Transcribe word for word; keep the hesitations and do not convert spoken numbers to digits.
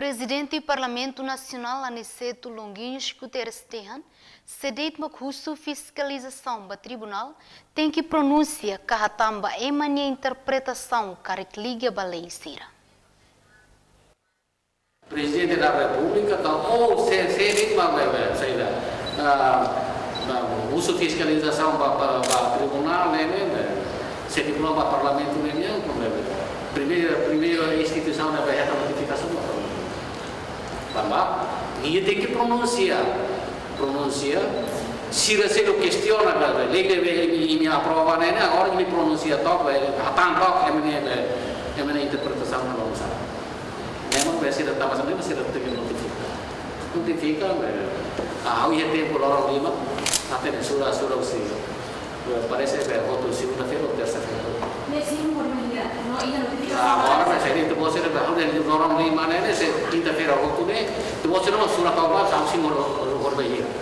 Prezidente Parlamentu Nasionál Aniceto Longuinhos Guterres dehan, se de'it mak husu fiskalizasaun ba tribunál, tenke pronunsia ka hatán ba ema nia interpretasaun karik liga ba lei sira. Prezidente da Repúblika ka ou se, se de'it mak, mak, mak, saida, ah, ba, husu fiskalizasaun ba, ba, ba tribunál, ne'e, ne'e, ne'e. Se diploma ba Parlamentu ne'e, ne'e, ne'e, ne'e. Primeira, primeira instituisaun ne'ebé hetan notifikasaun ba Parlamentu. Tanba nia tenke pronunsia, pronunsia. Sira seluk kestiona, ka, lei ne'ebé imi, imi aprova ne'e, ne'e, agora imi pronunsia to'ok, eh, hatán to'ok, ema nia, eh, ema nia interpretasaun ne'e bangsa. Memang be sira tama sana, sira tenke notifika. Notifika, be, ah, ha'u iha tempu loron lima, até ne'e sura, sura husi. Be, parese be hotu segunda-feira ou tersa-feira. Ne'e simu horibainhira, no iha notifikasaun. Ah, agora be sira ita-boot sira be, ha'u dehan loron lima ne'e, ne'e se kinta-feira hotu ne'e, ita-boot sira mak sura to'ok ba, ha'u simu hori, hori, horibainhira.